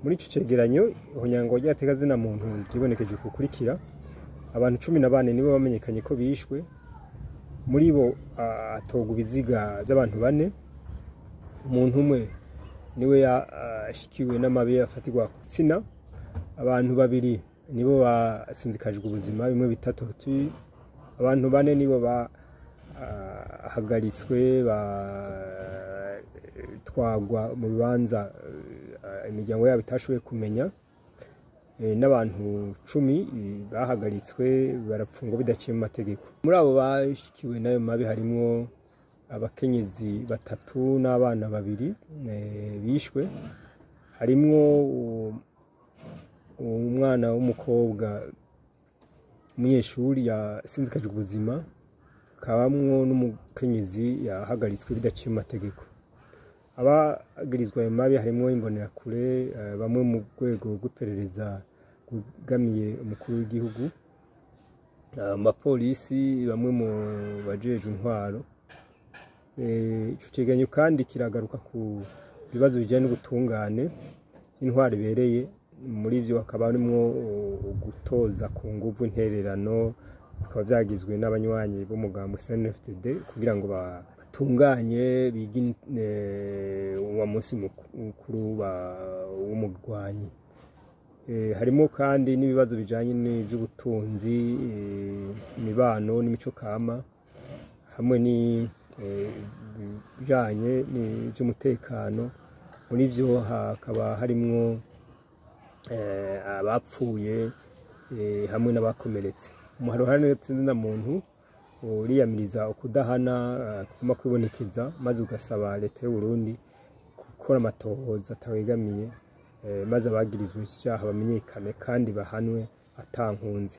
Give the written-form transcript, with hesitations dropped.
Muri ico cegeranyo, ihonyango ry'agateka muntu ryibonekeje kukurikira: abantu 14 nibo bamenyekanye ko bishwe, muri bo hatogwa ibiziga vy'abantu bane, umuntu umwe niwe yashikiwe n'amabi afatirwa ku gitsina, abantu babiri nibo basinzikajwe ubuzima bimwe bita torture, abantu bane nibo bahagaritswe batwagwa mu bibanza imiryango yabo itashoboye kumenya, n'abantu 10 bahagaritswe barapfungwa bidaciye mu mategeko. Muri abo bashikiwe n'ayo mabi harimwo abakenyezi batatu n'abana babiri bishwe, harimwo umwana w'umukobwa umunyeshuri yasinzikajwe ubuzima, hakabamwo n'umukenyezi yahagaritswe bidaciye mu mategeko. Abagirizwa ayo mabi harimwo imbonerakure, bamwe mu rwego rw'iperereza rwegamiye umukuru w'igihugu, abapolisi, bamwe mu bajejwe intwaro. Ico cegeranyo kandi kiragaruka ku bibazo bijanye n'ubutungane n'intwaro ibereye, muri vyo hakaba harimwo gutoza ku nguvu intererano, bikaba vyagizwe n'abanywanyi b'umugambi CNDD-FDD kugira ngo batunganye bige wa musi mukuru w'umugwanyi. Harimo kandi n'ibibazo bijanye n'ivy'ubutunzi, imibano n'imico kama, hamwe n'ibijanye n'ivy'umutekano. Muri vyo hakaba harimwo abapfuye hamwe n'abakomeretse. Umuhari uharanira muntu uriyamiriza ukudahana kuguma kwibonekeza, maze ugasaba leta y'u Burundi gukora amatohoza atawegamiye, maze abagirizwa icaha bamenyekane kandi bahanwe atankunzi.